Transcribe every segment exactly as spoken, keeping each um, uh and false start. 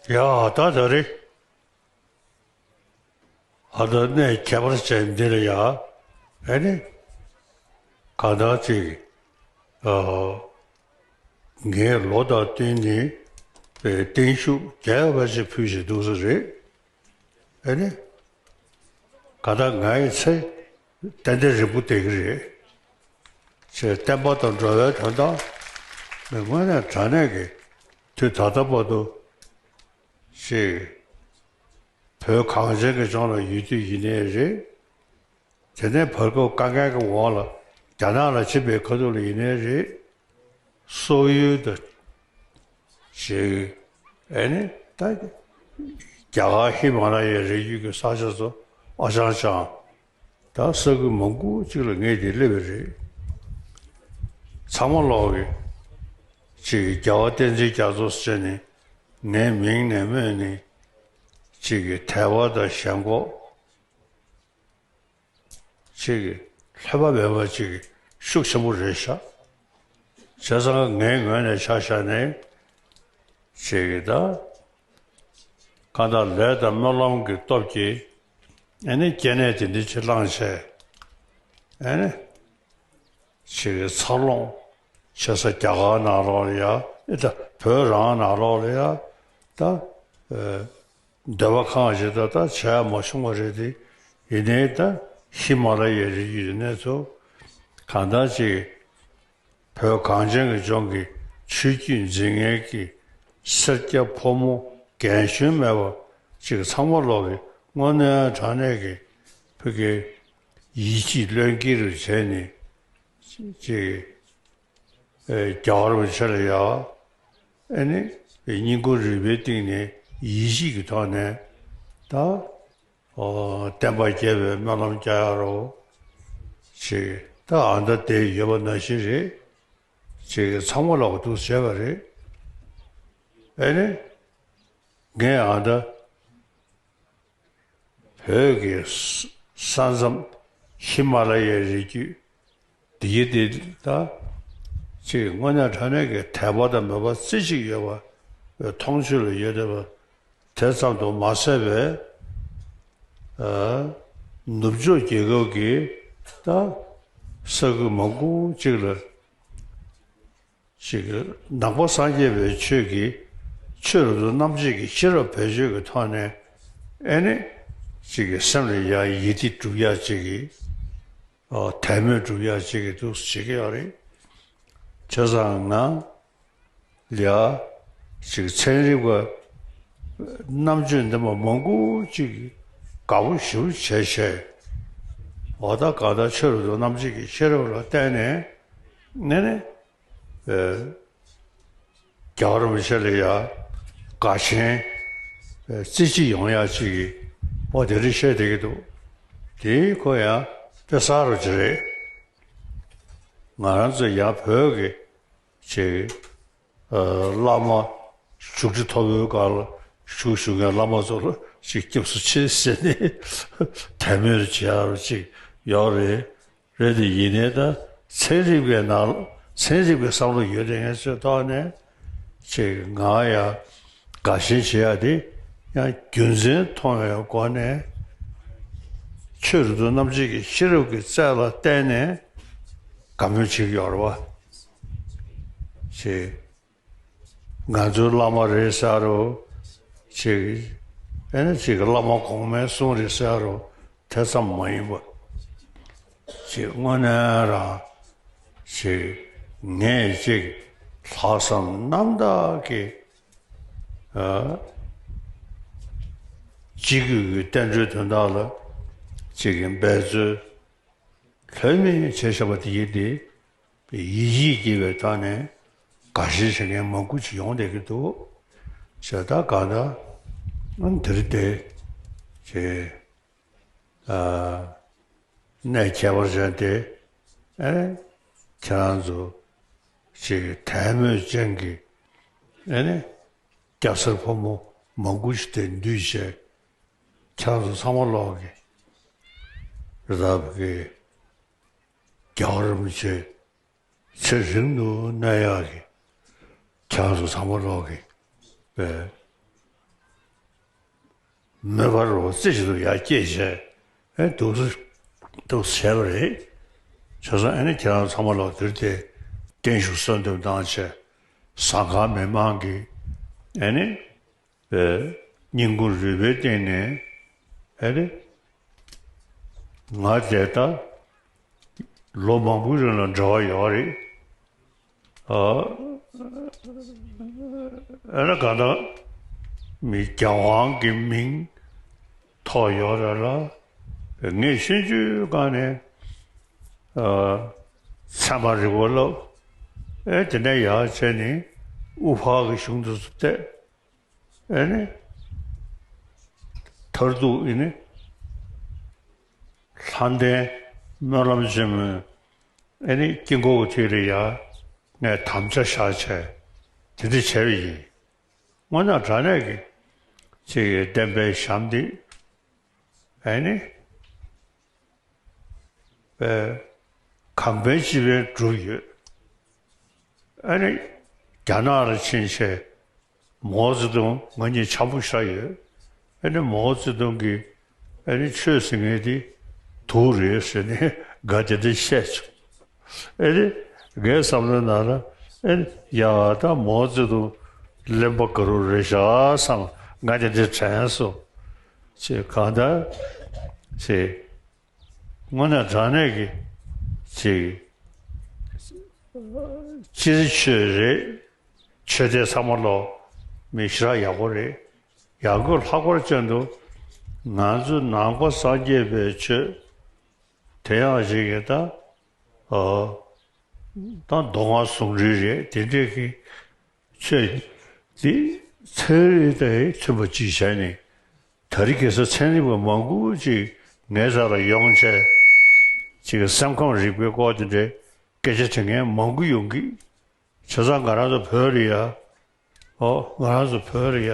ཡ་ད་ད་རེད། ཨ་ད་གནས་ཁྱད་པར་ཅན་འདི་ལ་ཡ། ཨེ་ནི། གང་ལྟར་ཅིག་ཨ། ངས་ལོ་དང་བསྟུན་ནས་པའི་བརྟན་བཞུགས་རྒྱས་པ་ཞིག་ཕུལ་བཞིན་འདུག་ས་རེད། ཨེ་ནི། གང་ལྟར་ང་ཡི་ཚེ་ཏན་ཏན་རིང་པོ་བསྡད་ཀྱི་རེད། ཅེས་བསྟན་པ་དང་འགྲོ་བའི་དོན་དག་ནི་དངོས་གནས་དྲང་གནས་ཀྱི་དུས་ད་ལྟ་བར་དུ་ཅིག་བོད་གངས་ཅན་གྱི་ལྗོངས་ལ་ཡོད་དུས་ཡིན་ནའི་རེད། དེ་ནས་བར་སྐབས་དཀའ་ངལ་གྱི་འོག་ལ་རྒྱ་ནག་ལ་ཕྱིན་པའི་ཁ་ཐུག་ལ་ཡིན་ནའི་རེད། སོག་ཡུལ་དང་ཞིག་ཨེ་ནི་ད་རྒྱ་གར་ཧི་མ་ལ་ཡའི་རི་རྒྱུད་ཀྱི་ས་ཆ་ཚོ་ཨ་ཅང་ཅང་ད་ས་ཁུལ་མང་པོ་ཅིག་ལ་ངས་དེ་སླེབས་པ་རེད། ཚང་མ་ལོག་གི་ཅིག་རྒྱལ་བ་བསྟན་འཛིན་རྒྱ་མཚོ་ཟེར་ནས་ངའི་མིང་ནས་སྨོས་ནས་ཅིག་གི་དད་པ་དང་ཞེན་ཁོག་ཅིག་ལྷོད་པ་མེད་པ་ཅིག་ཤུགས་ཆེན་པོ་རེད་ཤག་བྱས་ཙང་ངའི་ངོས་ནས་ཆ་བཞག་ནས་ཅིག་ད་གང་ལྟར་ལས་དང་སྨོན་ལམ་གྱི་སྟོབས་ཀྱིས་ཨེ་ནི་སྐྱེ་གནས་དེ་འདྲ་ཅིག་བླངས་བྱས་ཨེ་ནི། ཅིག་འཚར་ལོངས་བྱེད་ས་རྒྱ་གར་ནང་ལོགས་ལ་ཡ་ཨེ་ད་བོད་རང་ནང་ལོགས་ལ་ཡ་ད་ཨེ། འདོད་པ་གང་ཞིག་ད་ལྟ་བྱས་མ་བྱུང་བ་རེད་དེ། ཡིན་ནའི་ད་ཧི་མ་ལ་ཡའི་རི་རྒྱུད་ནས་ཚུར་གང་ལྟར་ཅིག་བོད་གངས་ཅན་གྱི་ལྗོངས་ཀྱི་ཆོས་བརྒྱུད་འཛིན་མཁན་གྱི་སེར་སྐྱ་ཕོ་མོ་རྒན་གཞོན་མེད་པ་ཅིག་ཚང་མ་ལོག་གི་དངོས་གནས་དྲང་གནས་ཀྱི་བོད་ཀྱི་ཡིད་ཆེས་བློས་འགེལ་རུ་བྱས་ནས་ཅིག་རྒྱལ་བ་རིན་པོ་ཆེ་ལ་ཡ། ཨེ་ནི། བསྙེན་བཀུར་རིག་པའི་སྟེང་ནས་ཡིད་ཆེས་ཀྱི་ཐོག་ནས་ད། ཨོ། བསྟན་པ་རྒྱས་པའི་སྨོན་ལམ་རྒྱག་ཡ་རོ། ཅིག་ད་ཨ་མདའ་དེ་ཡོད་པ་ནང་བཞིན་རེད། ཅིག་ཚང་མ་ལོག་འདུག་བྱས་པ་རེད། ཨེ་ནི། ངས་ཨ་མདའ། བོད་ཀྱི་ས་ས་མཚམས་ཧི་མ་ལ་ཡའི་རི་རྒྱུད་འདི་ཡི་འདི་ད་ཅིག་དངོས་གནས་དྲང་གནས་ཀྱི་དད་པ་དང་མོས་པ་རྩེ་གཅིག་ཡོད་པ་མཐོང་ཆོས་ལ་ཡོད་བསྡད་པ་དེ་ཙམ་དུ་མ་ཟད་པའི་ཨ་ནུབ་ཕྱོགས་རྒྱལ་ཁབ་ཀྱི་ད་ས་ཁུལ་མང་པོ་ཅིག་ལ་ཅིག་ནང་པ་སངས་རྒྱས་པའི་ཆོས་ཀྱི་ཆོས་རབ་ཏུ་རྣམ་འབྱེད་ཀྱི་ཤེས་རབ་བེད་སྤྱོད་ཀྱི་ཐོག་ནས་ཨེ་ནི་ཅིག་གི་སེམས་ལ་ཡང་ཡིད་བདེ་སྒྲུབ་ཡ་ཅིག་གི་ཨ་དད་མོས་སྒྲུབ་ཡ་ཅིག་གི་འདུག་བྱེད་ཀྱི་ཡོད་རེད། བྱས་ཙང་ང་ལ་ཡ་ཅིག་ཚན་རིག་པ་རྣམ་དཔྱོད་ལྡན་པ་མང་པོ་ཅིག་དགའ་པོ་ཞེ་པོ་བྱས་བྱས་འོ་ད་ག་ད་ཆོས་རབ་ཏུ་རྣམ་འབྱེད་ཀྱི་ཤེས་རབ་ལ་བརྟེན་ནས་ནས་ནས། རྒྱལ་བ་རིན་པོ་ཆེ་ལ་ཡ་དགའ་ཞེན་རྩེ་གཅིག་ཡོང་ཡ་ཅིག་གི་འོ་དེ་རིགས་བཤད་བསྡད་ཀྱི་འདུག་དེའི་ཁོ་ཡང་དཔེ་གསར་རུ་ཅིག་རེད། ང་རང་ཚོ་ཡང་བོད་ཀྱི་ཅིག་བླ་མ་བཞུགས་ཁྲི་མཐོ་པོའི་སྒང་ལ་བཞུགས་བཞུགས་མཁན་བླ་མ་ཚོ་ལ་ཅིག་སྐྱབས་སུ་མཆི་ཟེར་ནས་དད་མོས་བྱེད་ཡ་རུ་ཅིག་ཡོད་རེད། རེད་དེ་ཡིན་ནའི་ད་ཚན་རིག་པའི་ནང་ཚན་རིག་པའི་བསམ་བློ་ཡོད་དེ་ངས་ཚོའི་ཐོག་ནས་ཅིག་ང་ཡང་དགའ་ཞེན་བྱེད་ཡ་དེ་ཡང་རྒྱུ་མཚན་མཐོང་བའི་སྒོ་ནས་ཆོས་རབ་ཏུ་རྣམ་འབྱེད་ཀྱི་ཤེས་རབ་ཀྱི་རྩལ་ལ་བརྟེན་ནས་དགའ་མོས་བྱེད་ཀྱི་ཡོད་རེད་བ། ཅིག་ང་ཚོའི་བླ་མ་རེད་ཟེར་རོ། ཅིག་ཨེ་ནི་ཅིག་བླ་མ་གོང་མའི་གསུང་རེད་ཟེར་རོ། དེ་ཙམ་མ་ཡིན་པ། ཅིག་དངོས་གནས་རང་ཅིག་ངས་ཅིག་ལྷག་བསམ་རྣམ་དག་གིས་ཨ་སྤྱི་སྒོས་ཀྱི་བསྟན་འགྲོའི་དོན་དག་ལ་ཅིག་འབད་རྩོལ་ལྷོད་མེད་བྱས་བཞག་པ་དེ་ཡིན་ཏེ། ཡིད་ཆེས་སྐྱེས་པའི་ཐོག་ནས་དགའ་ཞེན་བྱེད་མཁན་མང་པོ་ཅིག་ཡོང་བསྡད་ཀྱི་འདུག་ཞེས་ད་གང་ལྟར་འདིར་བསྡད་ཅེས་གནས་ཁྱད་པར་ཅན་དེ་ཨེ་ཁྱེད་རང་ཚོ་ཅིག་དད་མོས་ཅན་གྱི་ཨེ་ནི་སྐྱ་སེར་ཕོ་མོ་མང་པོ་ཞིག་དེ་འདུས་བྱས་ཁྱེད་རང་ཚོ་ཚང་མ་ལོག་གི་རེད་ད་བོད་ཀྱི་རྒྱལ་བ་རིན་པོ་ཆེ་ཚེ་རིང་དུ་གནས་ཡག་གི་ཁྱེད་རང་ཚོ་ཚང་མ་ལོག་གི་པའི་ མོས་པ་རོ་རྩེ་གཅིག་ཏུ་ཡར་སྐྱེས་བྱས། ཨེ་འདུག་སེ་འདུག་སེ་བྱས་པ་རེད། བྱས་ཙང་ཨ་ནི་ཁྱེད་རང་ཚང་མ་ལ་དེར་དེ་བརྟན་བཞུགས་གསོལ་འདེབས་གནང་བྱས། ཟངས་དཀར་མི་མང་གི་ཨ་ནི་བའི་སྙིང་ཁུང་རུས་པའི་གཏིང་ནས་ཨ་ནི་ང་དེ་ལྟ་ལོ་མང་པོའི་རིང་ལ་འབྲེལ་བ་ཡོད་རེད། ཨ་ཨ་ནི་གང་ལྟར་མི་རྒྱལ་དབང་གི་མིང་ཐོགས་ཡོད་རེད་ལ། ངས་ཆུང་ཆུང་སྒང་ནས་ཨ་ཚད་མ་རིག་པ་བསླབ། ཨེ་དེ་ནས་ཡར་བྱས་ནས་དབུ་ཕར་གྱི་གཞུང་དུ་བལྟས། ཨེ་ནི་མཐར་ཐུག་ཨེ་ནི་ལྷ་ལྡན་སྨོན་ལམ་ཆེན་མོའི་ཨེ་ནི་དཀྱིལ་འཁོར་གྱི་ཐད་ལ་ཡ་ངས་དམ་བཅའ་བཞག་བྱས་དེ་འདྲ་བྱས་པ་ཡིན། དངོས་གནས་དྲང་གནས་ཀྱི་ཅིག་བསྟན་པའི་ཞབས་འདེགས་ཨེ་ནི་པའི་གང་ཕན་ཅི་ཕན་བསྒྲུབས་ཡོད། ཨ་ནི་རྒྱ་ནག་ལ་ཕྱིན་བྱས་མའོ་ཙེ་ཏུང་ང་གཉིས་འཆམ་པོ་ཤར་ཡོད། ཨ་ནི་མའོ་ཙེ་ཏུང་གིས་ཨ་ནི་ཆོས་ཟེར་མཁན་དེ་དུག་རེད་ཟེར་ནས་དགའ་བདེ་བདེ་བཤད་བྱུང་། ཨ་ནི་ངའི་བསམ་བློའི་ནང་ལ་ཨ་ནི་ཡ་ད་མའོ་ཙེ་ཏུང་གླེན་པ་དགའ་རབ་རེད་ཤག་བསམ་ང་དེ་འདྲ་དྲན་སོང་། ཅེས་གང་ལྟར་ཅེས། དངོས་གནས་དྲང་གནས་ཀྱི་ཅིག་སྤྱིར་ཆོས་རེད། ཆོས་དད་ཚང་མ་ལོ་མི་ཞེ་དྲག་ཡག་པོ་རེད། ཡག་པོ་ལྷག་པར་ཅན་དུ་ང་ཚོ་ནང་པ་སངས་རྒྱས་པའི་ཆོས་དེ་ཡང་ཅིག་གི་ད་ཨ་ད་མདོ་སྔགས་ཟུང་འབྲེལ་རེད། དེ་འདྲས་ཀྱི་ཆོས་འདི་ཚན་རིག་དང་མཐུན་པ་ཅིག་བྱས་ནས། དེ་རིང་ཁ་སང་ཚན་རིག་པ་མང་པོ་ཅིག་ངའི་རྩ་ལ་ཡོང་བྱས། ཅིག་སེམས་ཁམས་རིག་པའི་སྐོར་དེ་འདྲའི་སྐད་ཆ་དྲི་མཁན་མང་པོ་ཡོང་གི། བྱས་ཙང་ང་རང་ཚོ་བོད་ལ་ཡ། ཨོ་ང་རང་ཚོ་བོད་ལ་ཡ།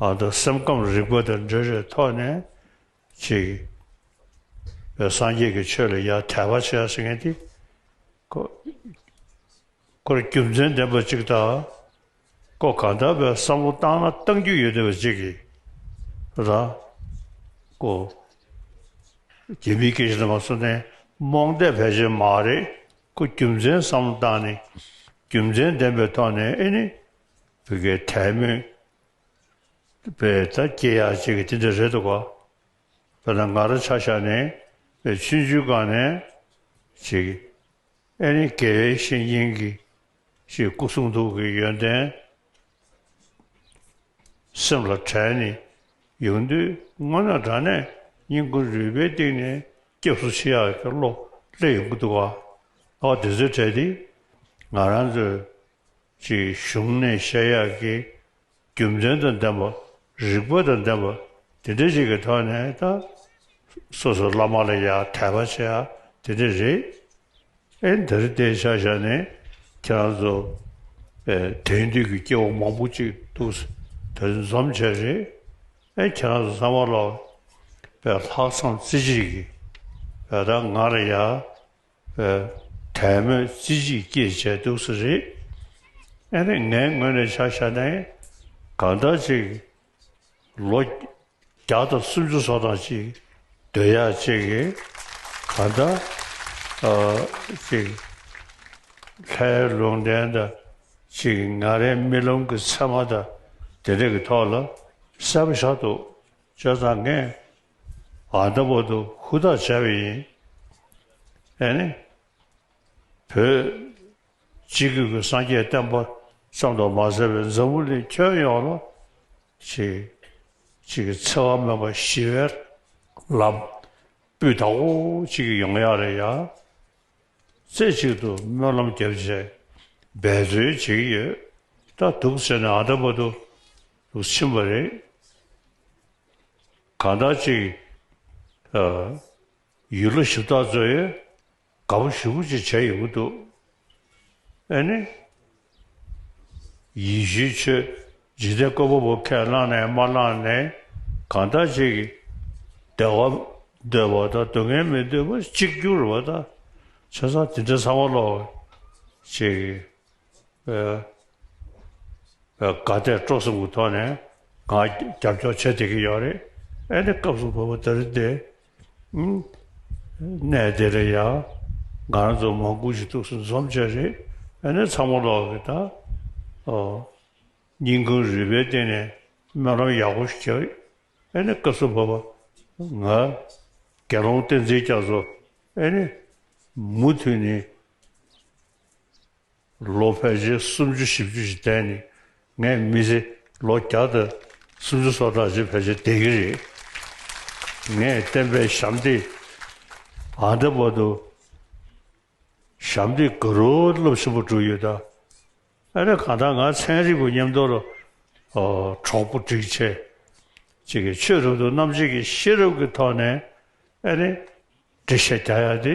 ཨ་ད་སེམས་ཁམས་རིག་པ་དང་འབྲེལ་བའི་ཐོག་ནས་ཅིག་སངས་རྒྱས་ཀྱི་ཆོས་ལ་ཡ་དད་པ་བྱེད་ཡ་ཟེར་མཁན་དེ་ཁོ། ཁོར་རྒྱུ་མཚན་ལྡན་པ་ཅིག་དང་། ཁོ་གང་ལྟར་བའི་བསམ་བློ་བཏང་ན་བཏང་རྒྱུ་ཡོད་བསྡད་པ་ཅིག་གིས་ར། ཁོ་རྒྱ་མིའི་སྐད་ཆ་དུ་མ་སོང་ནས་རྨོངས་དད་ཕལ་ཆེར་མ་རེད། ཁོ་རྒྱུ་མཚན་བསམ་བློ་བཏང་ནས་རྒྱུ་མཚན་ལྡན་པའི་ཐོག་ནས་ཨེ་ནི་བུ་གའི་དད་མོས་པའི་ད་སྐྱེ་ཡག་ཅིག་གི་དེ་འདྲ་རེད་འདུག་ག་དཔེར་ན་ང་རང་ཆ་བཞག་ནས་ཆུང་ཆུང་སྒང་ནས་ཅིག་ཨེ་ནི་དགེ་བའི་བཤེས་གཉེན་གྱི་ཞེས་སྐུ་གསུང་ཐུགས་ཀྱི་ཡོན་ཏན་སེམས་ལ་དྲན་ནས་ཡོང་དུས་དངོས་གནས་དྲང་གནས་སྙིང་ཁུང་རུས་པའི་གཏིང་ནས་སྐྱབས་སུ་མཆི་ཡག་གི་བློ་སླེབས་ཡོང་གི་འདུག་ག་ཨ་དེ་ཚོའི་གྲས་དེ་ང་རང་ཚོས་ཅིག་གཞུང་ནས་བཤད་ཡག་གི་རྒྱུ་མཚན་དང་ལྡན་པ། རིགས་པ་དང་ལྡན་པ། དེ་འདྲ་ཞིག་གི་ཐོག་ནས་ད་སོ་སོ་བླ་མ་ལ་ཡ་དད་པ་བྱེད་ཡ་དེ་འདྲ་རེད། ཨེ་འདིར་བལྟས་ཆ་བཞག་ནས་ཁྱེད་རང་ཚོ་ཨེ་དེང་དུས་ཀྱི་སྐྱེ་བོ་མང་པོ་ཅིག་འདུག་དེ་འཛོམས་བྱས་རེད། ཨེ་ཁྱེད་རང་ཚོ་ཚང་མ་ལ་ཨེ་ལྷག་བསམ་རྩེ་གཅིག་གིས་ཨེ་ད་ང་ལ་ཡ། དད་མོས་རྩེ་གཅིག་སྐྱེས་བྱས་འདུག་སེ་རེད། ཨ་ནི་ངའི་ངོས་ནས་ཆ་བཞག་ན་གང་ལྟར་ཅིག་ལོ་བརྒྱ་དང་སུམ་ཅུ་སོ་ཐམ་ཅིག་སྡོད་ཡག་ཅིག་གི་གང་ལྟར་ཨ་ཅིག་ལྷའི་ལུང་བསྟན་དང་ཅིག་ང་རའི་རྨི་ལམ་གྱི་མཚན་མ་དང་དེ་འདྲ་གི་ཐོག་ལ་གསལ་པོ་ཆགས་འདུག་བྱས་ཙང་ངས་ཨ་ད་བར་དུ་ཧུར་ཐག་བྱས་པ་ཡིན། ཨེ་ནི། བོད་སྤྱི་འཐུས་ཀྱི་སངས་རྒྱས་བསྟན་པ་ཙམ་དུ་མ་ཟད་པའི་འཛམ་བུ་གླིང་ཁྱོན་ཡོངས་ལ་ཅིག་ཅིག་འཚེ་བ་མེད་པ་ཞི་བའི་ལམ་སྤུས་དག་པོ་ཅིག་ཡོང་ཡག་ལ་ཡ། རྩེ་གཅིག་ཏུ་སྨོན་ལམ་བརྒྱབ་བྱས་འབད་རྩོལ་བྱེད་ཀྱི་ཡོད། ད་འདུག་ཟེར་ནས་ཨ་ད་བར་དུ་འདུག་ཕྱིན་པ་རེད། གང་ལྟར་ཅིག་ཨ་ཡུལ་ལྷ་གཞི་བདག་ཚོས་དགའ་པོ་ཞེ་པོ་ཅིག་བྱས་ཡོང་གི་འདུག་ཨེ་ནི། ཡེ་ཤུའི་ཆོས་འཇིག་རྟེན་བཀོད་པ་པོ་ཁས་བླངས་ནས་མ་བླངས་ནས་གང་ལྟར་ཅིག་བདེ་བ་འདོད་པ་དང་སྡུག་བསྔལ་མི་འདོད་པ་གཅིག་གྱུར་བ་དང་། བྱས་ཙང་དེ་འདྲ་ཚང་མ་ལོག་ཅིག་ཨ་ཨ་དགའ་དད་སྤྲོ་གསུམ་གྱི་ཐོག་ནས་ང་རྒྱབ་སྐྱོར་བྱེད་བསྡད་ཀྱི་ཡོད་རེད། ཨེ་ནི་སྐབས་སུ་བབ་པ་དེ་རིང་འདི་ཨུམ་གནས་དེ་ལ་ཡང་ང་རང་ཚོ་མང་པོ་ཞིག་ཐུགས་སུ་འཛོམས་བྱས་རེད། ཨེ་ནི་ཚང་མ་ལོག་གི་ད་ཨོ་སྙིང་ཁུང་རུས་པའི་གཏིང་ནས་སྨོན་ལམ་ཡག་པོ་ཞིག་བརྒྱབ། ཨེ་ནི་སྐབས་སུ་བབ་པ་ང་དགེ་སློང་བསྟན་འཛིན་རྒྱ་མཚོ་ཨེ་ནི་མུ་མཐུད་ནས་ལོ་ཕལ་ཆེར་སུམ་ཅུ་བཞི་བཅུ་ཞིག་བསྡད་ནས་ངས་མི་ཚེ་ལོ་བརྒྱ་དང་སུམ་ཅུ་སོ་གྲངས་ཅིག་ཕལ་ཆེར་བསྡད་ཀྱི་རེད། ངས་བསྟན་པའི་ཞབས་འདེགས་ཨ་འདི་བར་དུ་ཞབས་འདེགས་ག་རུ་རླབས་ཆེན་པོ་བསྒྲུབས་ཡོད་ད། ཨ་ནི་གང་ལྟར་ང་ཚན་རིག་པ་མཉམ་དུ་ལ་ཨོ་གྲོགས་པོ་སྒྲིག་བྱས་ཅིག་གི་ཆོས་རབ་ཏུ་རྣམ་འབྱེད་ཀྱི་ཤེས་རབ་ཀྱི་ཐོག་ནས་ཨ་ནི་འགྲེལ་བཤད་རྒྱག་ཡ་དེ་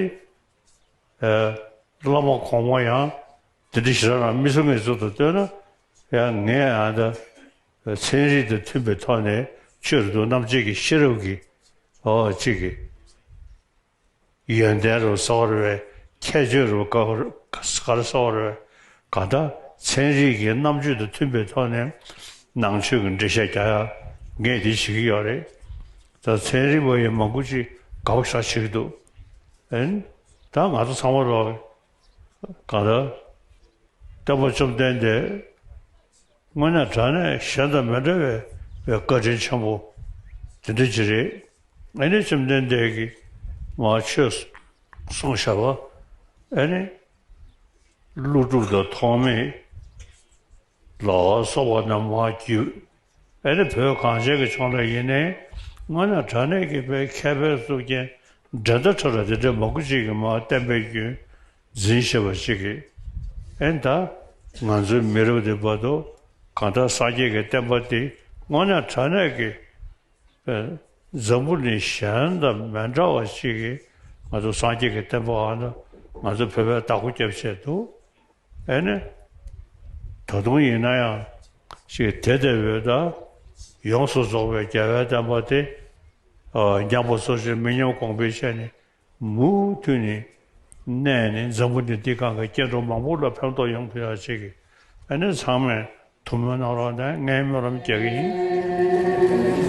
ཨ་བླ་མ་གོང་མ་ཡང་དེ་འདྲ་ཞེ་དྲག་རང་མི་གསུང་མཁན་ཚོ་དང་ལྟོས་ན་ཡང་ངས་ཨ་ད་ཚན་རིག་དང་མཐུན་པའི་ཐོག་ནས་ཆོས་རབ་ཏུ་རྣམ་འབྱེད་ཀྱི་ཤེས་རབ་ཀྱི་ཨོ་ཅིག་གི་ཡོན་ཏན་རུ་གསལ་བ་རེད་པས། ཁྱད་ཆོས་རུ་ག་ག་རེ་གསལ་བ་རེད་པས། གང་ལྟར་ཚན་རིག་གི་རྣམ་དཔྱོད་དང་མཐུན་པའི་ཐོག་ནས་ནང་ཆོས་ཀྱི་འགྲེལ་བཤད་རྒྱག་ཡ་ངས་འདི་བྱེད་ཀྱི་ཡོད་རེད། ད་ཚན་རིག་པ་ཡང་མང་པོ་ཅིག་དགའ་པོ་ཞེ་དྲག་བྱེད་ཀྱི་འདུག་ཨན། ད་ང་ཚོ་ཚང་མ་ལོག་གང་ལྟར་སྟོན་པ་བཅོམ་ལྡན་འདས་དངོས་གནས་དྲང་གནས་གཞན་དང་མི་འདྲ་བའི་བཀའ་དྲིན་ཆེན་པོ་དེ་འདྲ་ཅིག་རེད། ཨ་ནི་བཅོམ་ལྡན་འདས་ཀྱིས་མར་ཆོས་གསུངས་བཞག་པ་ཨ་ནི་ཀླུ་སྒྲུབ་དང་ཐོགས་མེད་ལ་སོགས་པ་རྣམས་མར་བརྒྱུད། ཨ་ནི་བོད་གངས་ཅན་གྱི་ལྗོངས་ལ་ཡིན་ནའི་དངོས་གནས་དྲང་གནས་ཀྱི་དཔེ་མཁས་པའི་གཙུག་རྒྱན་འགྲན་ཟླ་བྲལ་བ་དེ་འདྲ་མང་པོ་ཅིག་གིས་མར་བསྟན་པའི་རྒྱུན་འཛིན་བཞིན་པ་ཅིག་གིས། ཨེ་ད་ང་ཚོའི་མི་རབས་འདི་བར་དུ་གང་ལྟར་སངས་རྒྱས་ཀྱི་བསྟན་པ་འདི་དངོས་གནས་དྲང་གནས་ཀྱི་ཨེ་འཛམ་བུ་གླིང་གཞན་དང་མི་འདྲ་བ་ཅིག་གིས་ང་ཚོ་སངས་རྒྱས་ཀྱི་བསྟན་པ་ཨ་ནི་ང་ཚོ་བོད་པས་བདག་པོ་རྒྱབ་བྱས་འདུག་ཨེ་ནི། ད་དུང་ཡིན་ན་ཡང་ཞིག་དེ་ལྟ་བུའི་ད་ཡོངས་སུ་རྫོགས་པའི་རྒྱལ་བའི་བསྟན་པ་དེ་ཉམས་པ་སོར་ཆུད་མི་ཉམས་གོང་འཕེལ་བྱས་ནས་མུ་མཐུད་ནས་གནས་ནས་འཛམ་བུ་གླིང་འདི་སྒང་གི་སྐྱེ་འགྲོ་མང་པོ་ལ་ཕན་ཐོགས་ཡོང་ཐུབ་ཡ་ཅིག་གི་ཨ་ནི་ཚང་མས་ཐུགས་སྨོན་གནང་རོགས་གནང་། ངས་སྨོན་ལམ་རྒྱག་གི་ཡིན།